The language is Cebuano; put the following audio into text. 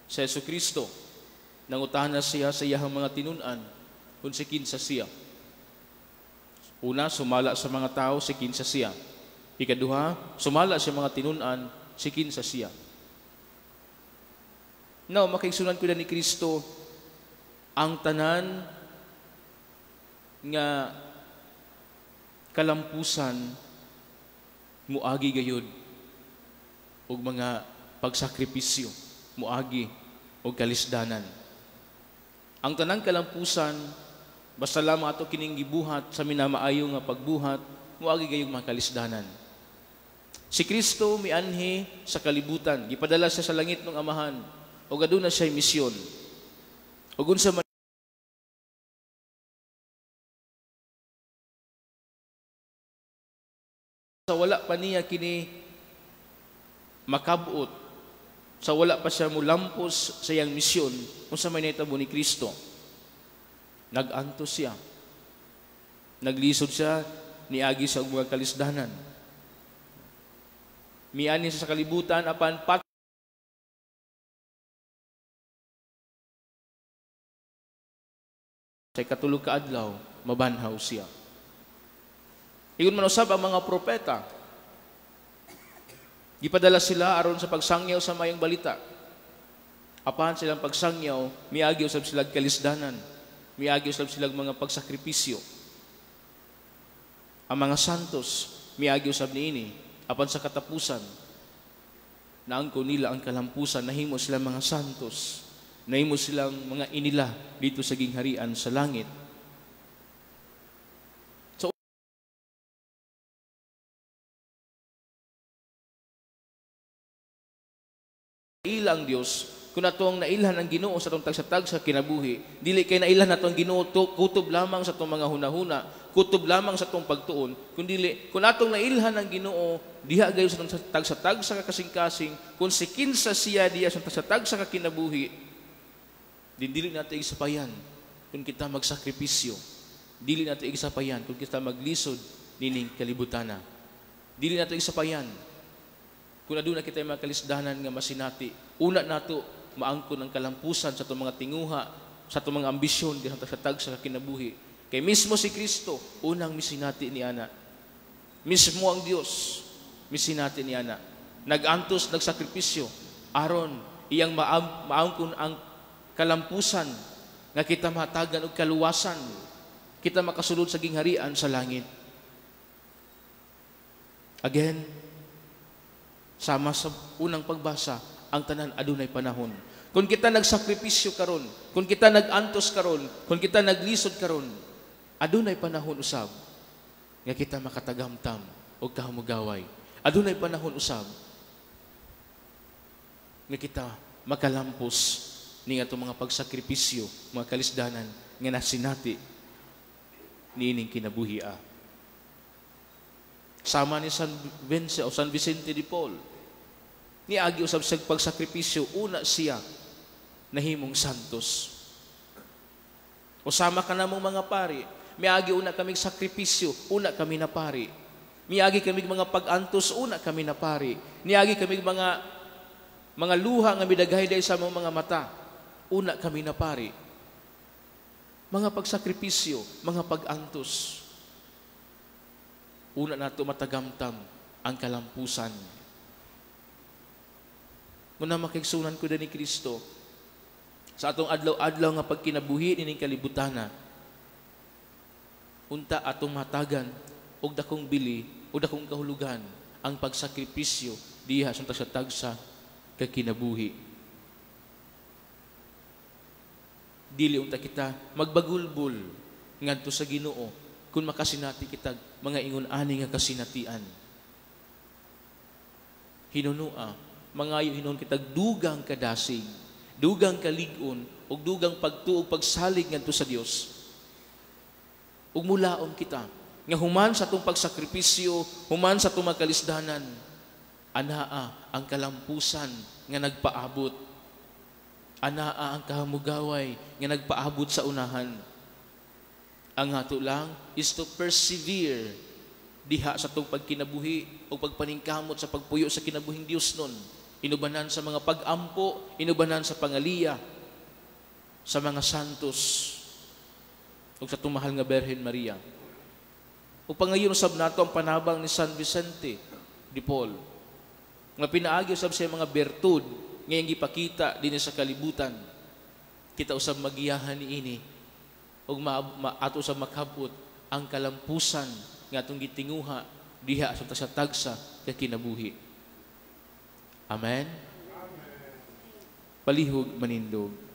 Sa Hesus Kristo, nangutana siya sa iyahang mga tinun-an kung si kinsa siya. Una, sumala sa mga tao si kinsa siya. Ikaduha, sumala sa mga tinun-an si kinsa siya. Now, makaigsunan ko na ni Kristo, ang tanan nga kalampusan muagi gayud og mga pagsakripisyo, muagi og kalisdanan. Ang tanang kalampusan, basta lamang ato kining gibuhat sa minamaayo nga pagbuhat, muagi gayud mga kalisdanan. Si Kristo mianhi sa kalibutan, gipadala siya sa langit ng Amahan, ug aduna siya misyon. Ug unsa man sa wala pa niya kini makabot, sa wala pa siya mulampos sa iyang misyon, unsa may nahitabo ni Kristo? Nag-antos siya. Naglisod siya, niagi sa mga kalisdanan. Miani siya sa kalibutan apan pat sa ikatulog ka adlaw, mabanhaw siya. Ingon man usab ang mga propeta, gipadala sila aron sa pagsangyaw sa mayong balita. Apan silang pagsangyaw, miagi usab sila kalisdanan, miagi usab sila mga pagsakripisyo. Ang mga santos, miagi usab niini, apan sa katapusan, naangko nila ang kalampusan, nahimo sila mga santos, nahimo silang mga inila dito sa gingharian sa langit. So, ilang Dios, kung ato ang nailhan ang Ginoo sa atong tagsa-tagsa kinabuhi, dili kay nailhan nato ang Ginoo kutob lamang sa atong mga hunahuna, kutob lamang sa atong pagtuon, kundi kung atong nailhan ang Ginoo diha gayon sa atong tagsa-tagsa ka kasing-kasing, kung si kinsa siya diha sa tagsa-tagsa ka kinabuhi, dili nato igsapayan kung kita magsakripisyo, dili nato igsapayan kung kita maglisod nining kalibutana, dili nato igsapayan kung aduna kita mga kalisdanan nga masinati. Una nato maangkon ang kalampusan sa atong mga tinguha, sa atong mga ambisyon diha sa tagsa sa kinabuhi. Kay mismo si Kristo unang misinati ni ana. Mismo ang Dios misinati ni ana. Nag-antos, nagsakripisyo aron iyang maangkon ang kalampusan nga kita mahatagan og kaluwasan, kita makasulod sa gingharian sa langit. Again, sama sa unang pagbasa, ang tanan adunay panahon. Kung kita nagsakripisyo karon, kung kita nag-antos karon, kung kita naglisod karon, adunay panahon usab nga kita makatagamtam og kahamugaway. Adunay panahon usab nga kita makalampos ning atong mga pagsakripisyo, mga kalisdanan nga nasinati niining kinabuhia. Sama ni San Vincent o San Vicente de Paul, niagi usab sa pagsakripisyo, una siya nahimong santos. O sama ka namong mga pari, miagi una kaming sakripisyo, una kami na pari. Miagi kaming mga pag-antos, una kami na pari. Niagi kaming mga luha nga midaghay sa among mga mata, una kami na pari. Mga pagsakripisyo, mga pag-antos, una nato matagamtam ang kalampusan. Muna makigsunan ko din ni Kristo sa atong adlaw-adlaw nga pagkinabuhi nining kalibutana, unta atong matagan og dakong bili o dakong kahulugan ang pagsakripisyo diha sa tagsa-tagsa ka kinabuhi. Dili unta kita magbagulbul ngadto sa Ginoo kung makasinati kita mga ingon ani nga kasinatian. Hinunua, mangayo hinuon kitag dugang kadasig, dugang kalig-on, ug dugang pagtuo, pagsalig ngadto sa Dios. Ug mulaom kita nga human sa atong pagsakripisyo, human sa atong mga kalisdanan, anaa ang kalampusan nga nagpaabot. Anaa ang kahamugaway nga nagpaabot sa unahan. Ang ato lang is to persevere diha sa atong pagkinabuhi o pagpaningkamot sa pagpuyo sa kinabuhing Dios nun. Inubanan sa mga pag-ampo, inubanan sa pangaliya, sa mga santos, ug sa atong mahal nga Birhen Maria. Ug pangayon usab nato ang panabang ni San Vicente de Paul, nga pinaagi usab sa mga bertud nga iyang gipakita dinhi sa kalibutan. Kita usab magiyahan niini ug ato usab makabot ang kalampusan nga atong gitinguha diha sa tagsa ka kinabuhi. Amen. Palihog manindog.